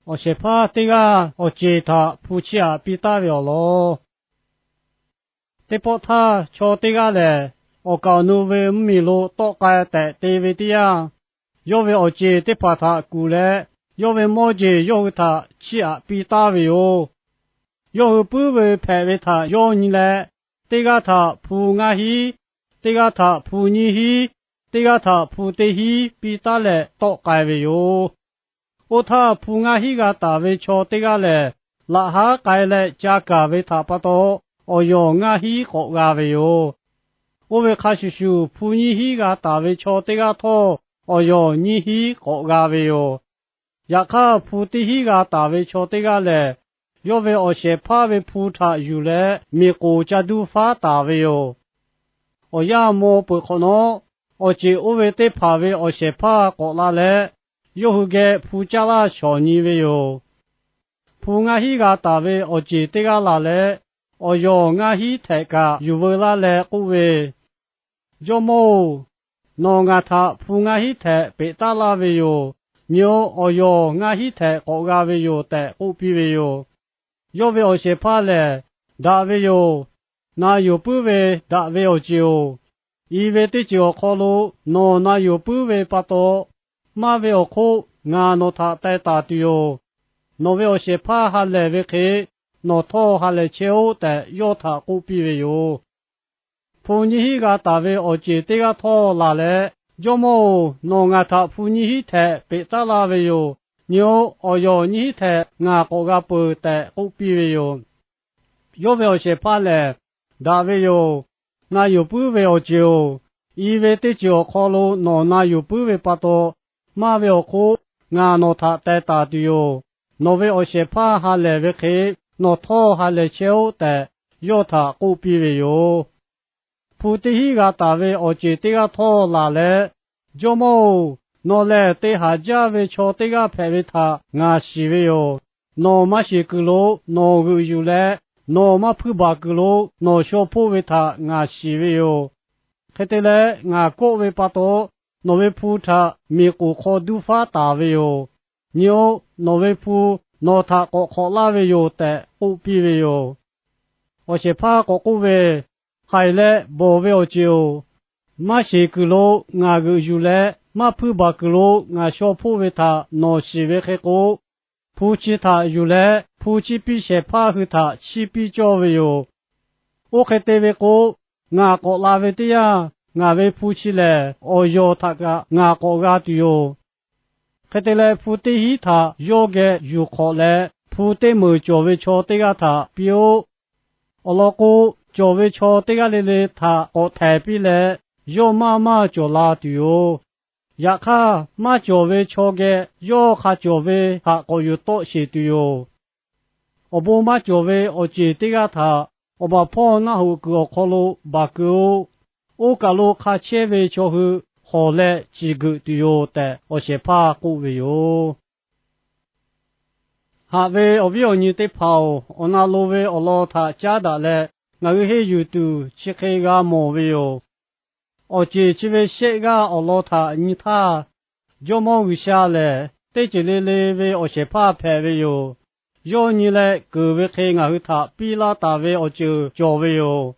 Awˬ shehˍ hpaˇ teˇ g'aˇ awˬ ceˬ htaꞈ hpu chiˇ aꞈ piˇ taˉ ve awˬ lawn. Teˇ pawˆ htaˇ, chaw teˇ g'aˇ lehˬ, awˬ kaˍ awˬ nu ve mvuhˇmiˬ lo tawˆ k'ai tehꞈ te ve teˇ yanˇ, yawˇ ve awˬ ceˬ teˇ hpaˍ htaꞈ kuˬ leh, yawˇ ve mawˇ jeˬ yawˇ hui htaꞈ chiˇ aꞈ piˇ taˉ ve yoˬ. Yawˇ hui puiˉ ve hpehꞈ ve htaꞈ yawˇ nyi leh, teˇ g'aˇ htaꞈ hpu ngaˇ hinˉ, teˇ g'aˇ htaꞈ hpu nyiˇ hinˉ, teˇ g'aˇ htaꞈ hpu teˇ hinˉ piˇ taˉ leh tawˆ k'ai ve yoˬ. Oˇ htaˇ, hpu ngaˇ hinˉ g'a taˍ ve chaw teˇ g'aˇ lehˬ, laꞈ haˉ k'ai leh ca kaˬ ve htaꞈ pa taw, awˬ yawˬ ngaˇ hinˉ k'awꞈ g'a ve yoˬ. Oˇ ve hk'a shuˍ shuˍ, hpu nyiˇ hinˉ g'a taˍ ve chaw teˇ g'aˇ htawˇ, awˬ yawˬ nyiˇ hinˉ k'awꞈ g'a ve yoˬ. Yaꞈ hk'aˇ, hpu teˇ hinˉ g'a taˍ ve chaw teˇ g'aˇ lehˬ, yawˇ ve awˬ shehˍ hpaˇ ve hpu htaꞈ yuˬ leh miˬ k'oˍ ca duˇ faˉ taˍ ve yoˬ. Awˬ yanˇ maw peuˬ hk'awꞈ nawˉ, awˬ ceˬ oˇ ve teˇ hpaˍ ve awˬ shehˍ hpaˇ k'awꞈ la leh, yawˇ hui geh hpu caˇ laˇ shawˍ nyi ve yoˬ. Hpu ngaˇ hinˉ g'a taˍ ve awˬ ceˬ teˇ g'aˇ laˬ leh, awˬ yawˬ ngaˇ hinˉ htehꞈ kaꞈ yuˬ veu laˇ leh k'oˆ ve, Jawˇmawˇ-oˬ, nawˬ ngaˬ htaꞈ hpu ngaˇ hinˉ htehꞈ peꞈ taˉ laˇ ve yoˬ. Nyi-oˬ, awˬ yawˬ ngaˇ hinˉ htehꞈ k'awꞈ g'a ve yoˬ tehꞈ k'oˆ piˇ ve yoˬ. Yawˇ ve awˬ shehˍ hpaˇ lehˬ, Daꞈ ve yoˬ. Na yuˬ puiˉ ve daꞈ ve awˬ ceˬ-oˬ, i ve teˇ ceuˬ awˬ hk'aw lo nawˬ na yuˬ puiˉ ve pa taw, maˇ ve awˬ hk'oˆ ngaˬ nawˬ htaꞈ teh taˍ tuˬ yoˬ. Nawˬ ve awˬ shehˍ hpaˇ ha lehˬ ve hk'e, nawˬ htawˇ ha lehˬ chehˇ-oˆ tehꞈ yawˇ htaꞈ k'oˆ piˇ ve yoˬ. Hpu nyiˇ hinˉ g'a taˍ ve awˬ ceˬ teˇ g'aˇ htawˇ laˬ leh, Jawˇmawˇ-oˬ, nawˬ ngaˬ htaꞈ hpu nyiˇ hinˉ htehꞈ peꞈ taˉ laˇ ve yoˬ. Nyi-oˬ, awˬ yawˬ nyiˇ hinˉ htehꞈ ngaˬ k'awꞈ g'a peuˬ tehꞈ k'oˆ piˇ ve yoˬ. Yawˇ ve awˬ shehˍ hpaˇ lehˬ, Daꞈ ve yoˬ. Na yuˬ puiˉ ve awˬ ceˬ-oˬ, i ve teˇ ceuˬ awˬ hk'aw lo nawˬ na yuˬ puiˉ ve pa taw, maˇ ve awˬ hk'oˆ ngaˬ nawˬ htaꞈ teh taˍ tuˬ yoˬ. Nawˬ ve awˬ shehˍ hpaˇ ha lehˬ ve hk'e, nawˬ htawˇ ha lehˬ chehˇ-oˆ tehꞈ yawˇ htaꞈ k'oˆ piˇ ve yoˬ. Hpu teˇ hinˉ g'a taˍ ve awˬ ceˬ teˇ g'aˇ htawˇ laˬ leh, Jawˇmawˇ-oˬ, nawˬ lehˬ te haˍ jaˇ ve chaw teˇ g'aˇ hpehꞈ ve htaꞈ ngaˬ shiˍ ve yoˬ. Nawˬ maˇ sheˍ kuiˬ lo nawˬ g'euꞈ yuˬ leh, nawˬ maˇ hpuiˇ baˬ kuiˬ lo nawˬ shaw hpoˆ ve htaꞈ ngaˬ shiˍ ve yoˬ. Hk'e te leh, ngaˬ kawˆ ve pa taw, nawˬ ve hpu htaꞈ miˬ k'oˍ hk'aw duˇ faˉ taˍ ve yoˬ. Nyi-oˬ, nawˬ ve hpu nawˬ htaꞈ k'awꞈ hk'awꞈ laˇ ve yoˬ tehꞈ k'oˆ piˇ ve yoˬ. Awˬ shehˍ hpaˇ k'awꞈ k'oˆ ve, Haiˬ leh bawˬ ve awˬ ceˬ-oˬ, maˇ sheˍ kuiˬ lo ngaˬ g'euꞈ yuˬ leh, maˇ hpuiˇ baˬ kuiˬ lo ngaˬ shaw hpoˆ ve htaꞈ nawˬ shiˍ ve hk'e k'o, hpu chi htaꞈ yuˬ leh hpu chiˇ piˇ shehˍ hpaˇ hui htaꞈ chiˇ piˇ cawˇ ve yoˬ. Oˇ hk'e te ve k'o, ngaˬ k'awꞈ la ve teˇ yanˇ, ngaˬ ve hpu chi lehˬ awˬ yawˬ htaꞈ kaꞈ ngaˬ k'awꞈ g'a tuˬ yoˬ. Hk'e te leh, hpu teˇ hinˉ htaꞈ yawˇ geh yuˬ hk'awꞈ leh, hpu teˇ meunˍ cawˬ ve chaw teˇ g'aˇ htaꞈ piˇ-oˆ. Awˬ lawn k'o, cawˬ ve chaw teˇ g'aˇ le le htaꞈ k'awꞈ htehˍ piˇ leh, yawˇ maˇ maˇ cawˬ la tuˬ yoˬ. Yaꞈ hk'aˇ, maˇ cawˬ ve chaw geh yawˇ hk'a cawˬ ve htaꞈ k'awꞈ yuˬ tawˆ sheˍ tuˬ yoˬ. Awˬ bon maˇ cawˬ ve awˬ ceˬ teˇ g'aˇ htaꞈ awˬ baˬ hpawˇ naˆ hoꞈ kuiˬ awˬ hk'aw lo baˬ keu-oˆ. Oˇ kaˬ lo hk'a chehˇ ve chaw hui hawˬ leh ciˬ geuꞈ tuˬ yoˬ tehꞈ, awˬ shehˍ hpaˇ k'oˆ ve yoˬ. Haꞈ ve awˬ viˉ awˬ nyi teˇ hpaˍ-oˬ, awˬ na lo ve awˬ lawn htaꞈ caˉ daꞈ leh, ngaˬ hui henˇ yuˬ tuˬ chi hk'e g'a mawˬ ve yoˬ. Awˬ ceˬ chi ve shehˆ g'aˇ awˬ lawn htaꞈ nyi htaˇ, Jawˇmawˇ G'uiˬsha lehˬ, teˇ ceuˬ le le ve awˬ shehˍ hpaˇ hpehꞈ ve yoˬ. Yawˇ nyi leh keunˍ ve hk'e ngaˬ hui htaꞈ piˇ laˇ taˍ ve awˬ ceuˬ cawˬ ve yoˬ.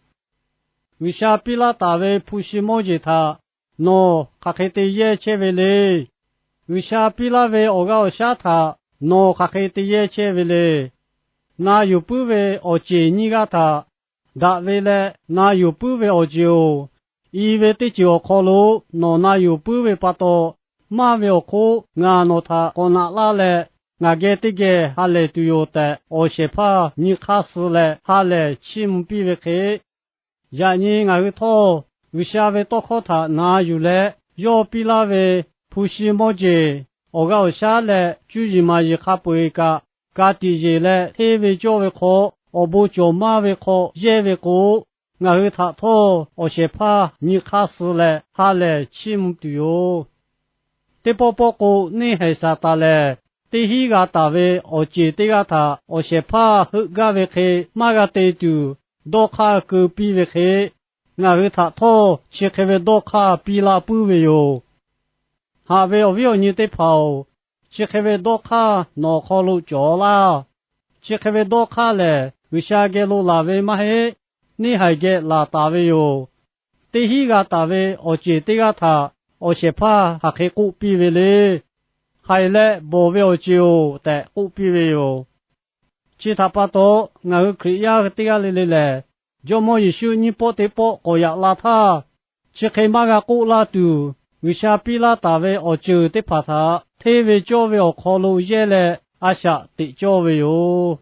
G'uiˬsha piˇ laˇ taˍ ve hpu shi mawˇ jeˬ htaꞈ nawˬ hk'aˬ hk'e te yehˇ chehˇ ve le. G'uiˬsha piˇ laˇ ve awˬ g'aˇ awˬ shaˉ htaꞈ nawˬ hk'aˬ hk'e te yehˇ chehˇ ve le. Na yuˬ puiˉ ve awˬ ceˬ nyiˇ g'aˇ htaꞈ daꞈ ve leh na yuˬ puiˉ ve awˬ ceˬ-oˬ, i ve teˇ ceuˬ awˬ hk'aw lo nawˬ na yuˬ puiˉ ve pa taw, maˇ ve awˬ hk'oˆ ngaˬ nawˬ htaꞈ k'awꞈ naꞈ laˇ leh, ngaˬ geh teˇ geh ha lehˬ tuˬ yoˬ tehꞈ, awˬ shehˍ hpaˇ nyi hk'aˇ suh leh ha lehˬ chiˇ mvuh piˇ ve hk'e, yaꞈ nyi ngaˬ hui htawˇ G'uiˬsha ve tawˇ hkawˇ htaꞈ na yuˬ leh, yawˇ piˇ laˇ ve hpu shi mawˇ jeˬ, awˬ g'aˇ awˬ shaˉ leh cuˇ yiˍ maˍ yiˍ hk'a peu-eˬ kaꞈ, ka tiꞈ yeˬ leh hteˇ ve cawˇ ve hk'aw, awˬ bon cawˬ maˇ ve hk'aw yehˇ ve k'o, ngaˬ hui htaꞈ htawˇ awˬ shehˍ hpaˇ nyi hk'aˇ suh leh ha lehˬ chiˇ mvuh tuˬ yoˬ. Teˇ pawˆ pawˆ k'o, neˇ haiˬ Saˍtanˍ lehˬ, teˇ hinˉ g'a taˍ ve awˬ ceˬ teˇ g'aˇ htaꞈ awˬ shehˍ hpaˇ heuˆ gaˇ ve hk'e maˇ g'a te tuˬ, dawˇ hk'aˇ keu piˇ ve hk'e, ngaˬ hui htaꞈ htawˇ chi hk'e ve dawˇ hk'aˇ piˇ laˇ puiˉ ve yoˬ. Haꞈ ve awˬ viˉ awˬ nyi teˇ hpaˍ-oˬ, chi hk'e ve dawˇ hk'aˇ nawˬ awˬ hk'aw lo cawˬ laˇ. Chi hk'e ve dawˇ hk'aˇ lehˬ, G'uiˬsha geh lo laˬ ve maˇ heˆ, neˇ haiˬ geh laˬ taˍ ve yoˬ. Teˇ hinˉ g'a taˍ ve awˬ ceˬ teˇ g'aˇ htaꞈ awˬ shehˍ hpaˇ hk'aˬ hk'e k'oˆ piˇ ve le. Haiˬ leh bawˬ ve awˬ ceˬ-oˬ tehꞈ k'oˆ piˇ ve yoˬ. Chi htaꞈ pa taw, ngaˬ hui Hkriꞈ yaˇ hui teˇ g'aˇ le le lehˬ, Jawˇmawˇ Yeˍsuˆ nyiˇ pawˆ teˇ pawˆ k'awꞈ yaꞈ la htaˇ, chi hk'e maˇ g'a k'oˆ laˇ tuˬ, G'uiˬsha piˇ laˇ taˍ ve awˬ ceuˬ teˇ hpaˍ htaꞈ hteˇ ve cawˇ ve awˬ hk'aw lo yehˇ leh a shaꞈ teꞈ cawˇ ve yoˬ.